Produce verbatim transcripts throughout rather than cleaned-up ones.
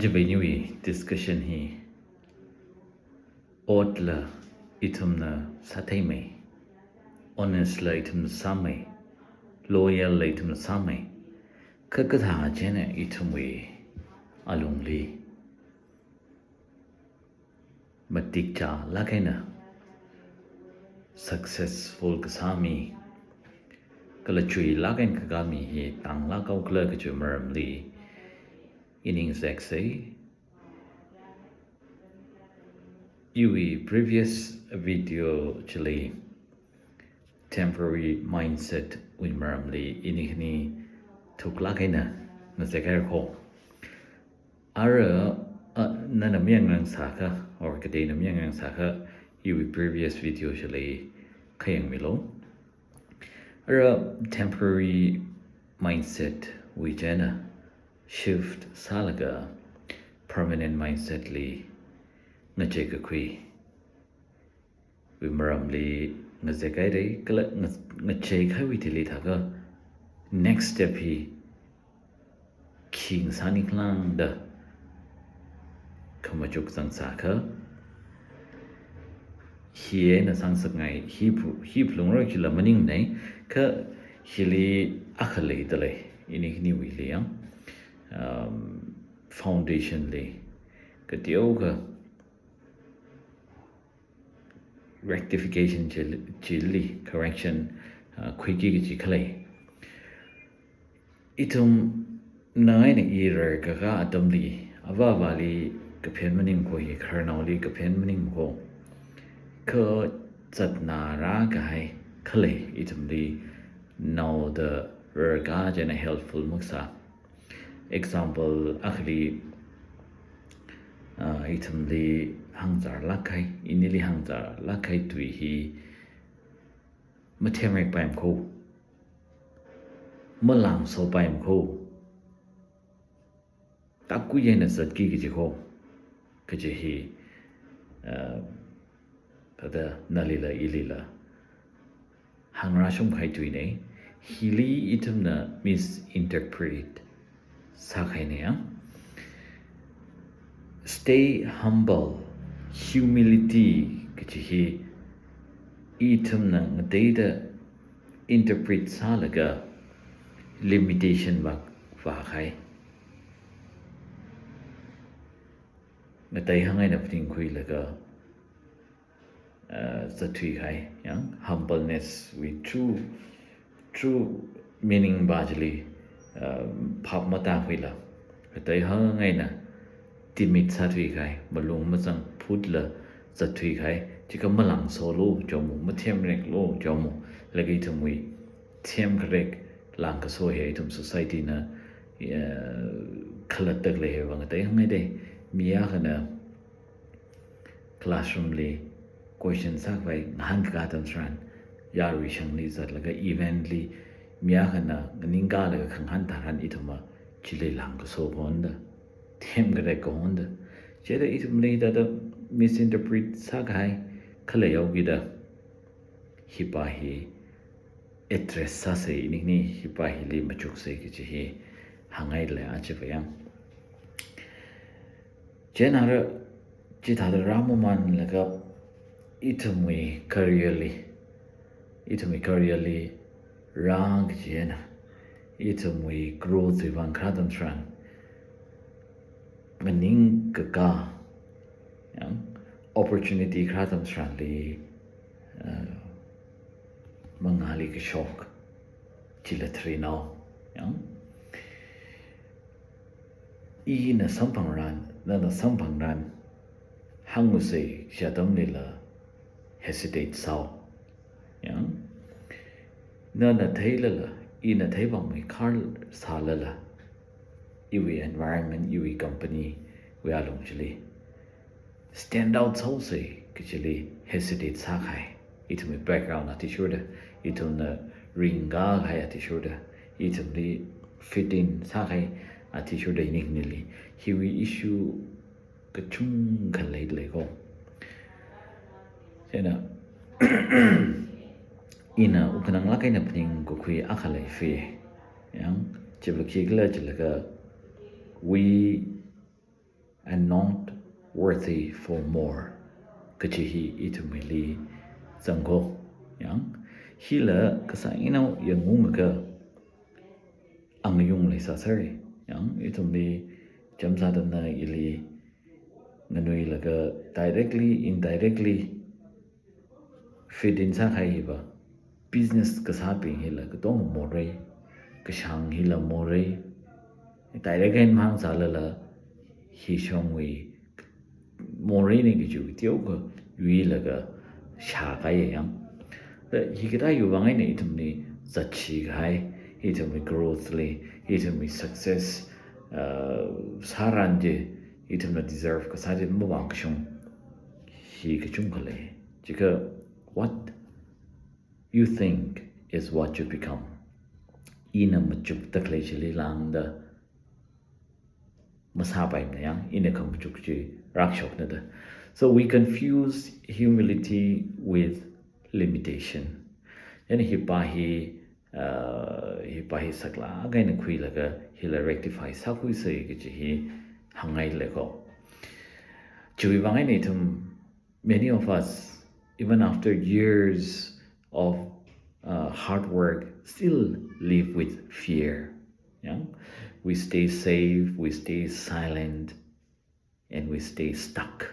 Ajava iniwui discussion hi, otla ithumna sātheimei, honest la ithumna sāmei, loyal la ithumna sāmei, kha kathā chieina ithumwui alungli matik chālāk eina successful kasā mi, kala chuilāk eina kakā mi hi tānglāk haokhala kajiwui maramli i ning zaksei. Iwui previous video chili temporary mindset wui maramli ini khani thuklāk eina ngazek haira kho. Ara, a, nana mayangngasakha, or kateina mayangngasakha, iwui previous video chili khayangmilu. Ara temporary mindset wui chieina shift sālaga permanent mindset li ngacheikakhui wui maramli ngazek haira, kala nga-, ngacheikahaiwui thili thākha next step hi khi ngasāni khala da khamachuk zangsakha, hi eina sāngasakngai, hi phu-, hi phalungra kajila maningnei, kha hili akha leidalei, ini khaniwuili yang, um, foundation li kateokha rectification chil-, chili, correction, uh, khuiki kaji khalei. Ithumna eina i rarkakā atamli, avāvali kaphen maningkho hi, khararnaoli kaphen maningkho. Kha zatna rākahai khalei ithumli naoda rarkā chieina helpful makasā. Example akhali, ah, ithumli hāngzarlāk kahai, inili hāngzarlāk kahai tui hi mathemrekpaimana kho, malangsopaimana kho, tākui eina zatki kaji kho, kaji hi, ah, thāda nalila ilila hāngrāshungkahai tuinei. Hili ithumna misinterpret sākahainei ya. Stay humble, humility kaji hi ithumna ngateida interpret sālaga limitation vā, vākahai. Ngateihāng eina phaningkhuilaga, uh, zatthuikahai, yang humbleness wui true, true meaning va chili, uh, phap matākhuila, ngateihāng eina timid sāthuikahai, malung mazangphutla zatthuikahai, chikha malangsolu jamo, mathemreklu jamo, laga ithumwui themkharek langkaso hi ithum society na, uh, khalatta khalei hiva ngateihāng eina dei, mi akhana classroom li question sākhavai ngahānkakā atam tharan, yarui shangli zatlaga event li mi akhana nganingkalaga khangahān tharan ithumva chili langkaso honda, themkharek kahonda. Chieina ithumli thāda misinterpret sākahai khalei haokida, hiva hi address sāsei, ini khani hiva hili machuksei kaji hi hānghailei ajava yang. Chieina ara chithāda rāmamanlaga ithumwui career li, ithumwui career li rākaji eina ithumwui growth wui vang kharā atam tharan, nganingkakā, yang, opportunity kharā atam tharanli, uh, mangāli kashok chila tharinao, yang. Ina samphangran, nana samphangran, hāngusei kaji atamlila hesitate sāo. Yang, nana theilala, ina theipamei khar sālala, iwui environment, iwui company wui alung chili stand out sāosei kajili hesitate sākahai, ithumwui background athishurda, ithumna ringkākahai athishurda, ithumli fit in sākahai athishurda, ini khanili hiwui issue kachungkha leilei kho. Chieina, ina wukkhananglāk eina phaningkakhui akha lei fi. Yang, chiva khikhala jilaga, we and not worthy for more. Kachi hi ithumli zangko. Yang, hila kasā ina yangunga angayung leisāsāra. Yang, ithumli chāmsādana ili nganuilaga directly, indirectly, feed in sākahai hiva, business kasābing hila katonga morei, kashāng hila morei, direct eina mahāngsālala, hi shongwui moreina kaji teokha yuilaga shākahai yang. Da hikathā yuivang eina ithumli zatshi kahai, ithumwui growth li, ithumwui success, uh, sāran chi, ithumna deserve kasā chi mavākashung hi kachungkha lei. Chikha, what you think is what you become. Ina machukda khalei chili lāngda masāpaimana yang, ina khamachuk chi rākashokna da. So we confuse humility with limitation. Yang hipa hi, uh, hipa hi saklāk eina khuilaga hila rectify sākhuisa kaji hi hāngngailei ko. Chiwuivang eina ithum, many of us, even after years of, uh, hard work, still live with fear. Yeah? We stay safe, we stay silent, and we stay stuck.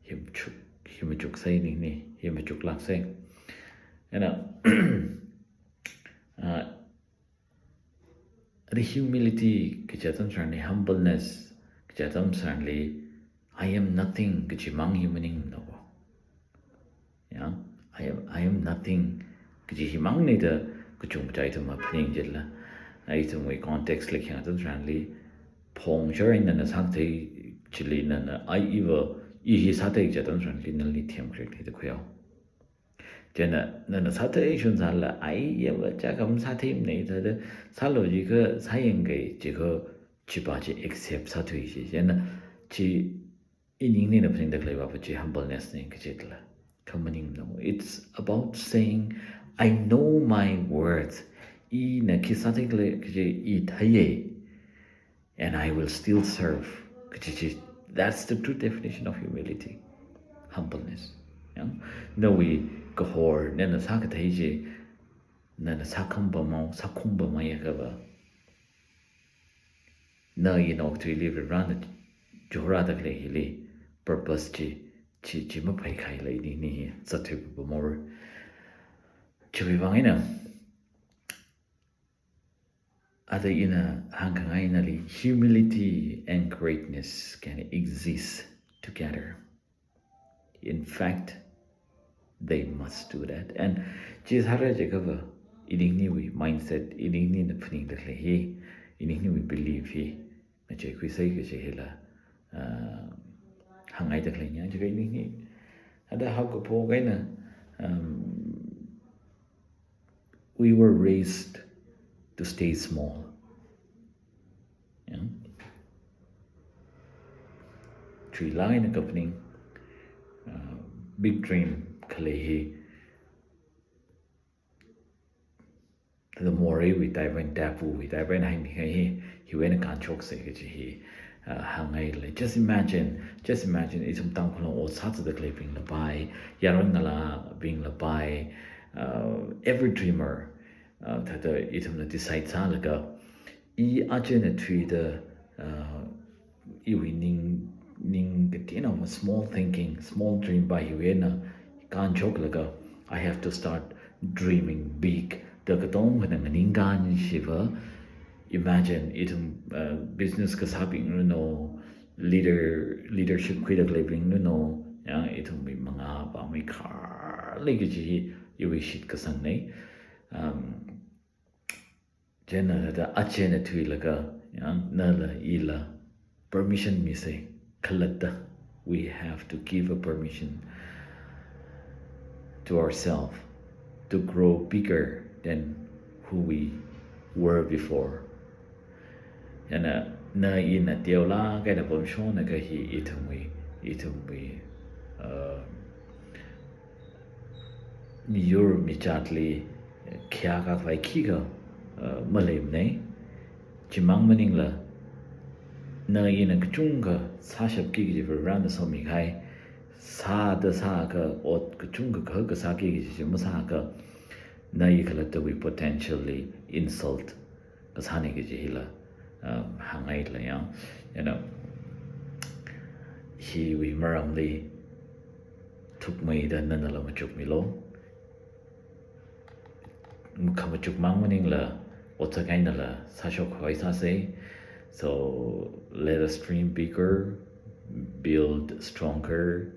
Hi machuk, hi machuksai ningni, hi machuklāksai. And, uh, uh, the humility kachi atam tharanli, humbleness kachi atam tharanli, "I am nothing," kachimang hi maningmana ko. Yeah, "I am, I am nothing," kaji himangna da kachungkha ithum maphaning jitla. Ithumwui context li khayang atam tharanli, phongshar eina nana sākathei chili nana, "I," iva, "I hi sāthei" kaji atam tharanli nali themkharek thei da khuiyo. Chieina nana sāthei shun sālala, "I," iva, chakam sātheimana da, da sālu jiakha sāyangkei jiakha, chipa chi accept sāthui chi. Chieina chi ining nina phaningda khalei vapa chi humbleness na kajila. Kha maningmana. It's about saying, "I know my worth." Ina khi sāthei khala kaji i theiya. "And I will still serve." Kaji chi, that's the true definition of humility. Humbleness. Yeah? Nawui kahor, nana sākathei chi, nana sākham pamao, sākhum pamao ya kava, na ina okathuili Varivarana chihorāda khalei hili, purpose chi, chi, chi maphaikahai lei nini hi, zatthui pamao. Chiwuivang eina, ada ina hāngkhangai nali, humility and greatness can exist together. In fact, they must do that. And chi sāra jiakha va, ining niwui mindset, ining nina phaningda khalei hi, ining niwui belief hi ngacheikhuisai kaji hila, uh, hāngngaida khalei yang jiakha ining ni. Ada haokaphok eina, um, we were raised to stay small. Yeah? Chuilāk eina kaphaning, uh, big dream khalei hi, the moreiwui taivan, taboo wui taivan haimi kahai hi, hiwui eina kānshoksa kaji hi, uh, hāngngailei. Just imagine, just imagine, ithum Tangkhul ot sāzatda khaleibingla pai, yaron ngalābingla pai, uh, every dreamer, uh, thāda ithumna decide sālaga, i aja eina thuida, uh, iwui ning, ning kateonao small thinking, small dream pa hiwui eina kānshoklaga, "I have to start dreaming big," da katonga nganingkān shiva. Imagine, ithum, uh, business kasābing runo, leader, leadership khuida khaleibing runo, ya, ithumwui mangā pāmei kharlei kaji hi iwui shitkasangnei. Um, chieina thāda aja eina thuilaga, ya, nala ila permission misei, khalatta. We have to give a permission to ourselves to grow bigger than who we were before. Chieina na ina teolāk eina pamshonga kaji hi ithumwui, ithumwui, uh, miyur mizatli khayākakvai khikha, uh, maleimanei. Chimang maningla, na ina kachungkha sāshapki kaji Varivarana somikahai, sāda sākha, ot kachungkha kahaka sāki kaji chi masākha, na i khalattawui potentially insult kasāna kaji hila, um, hāngngaila ya. You know, hiwui maramli thukmeida nanala machukmilu. Khamachuk mang maningla, otsak einala sāshok khavai sāsa. So let us dream bigger, build stronger,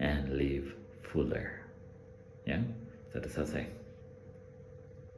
and live fuller. Yeah? Sāda sāsa.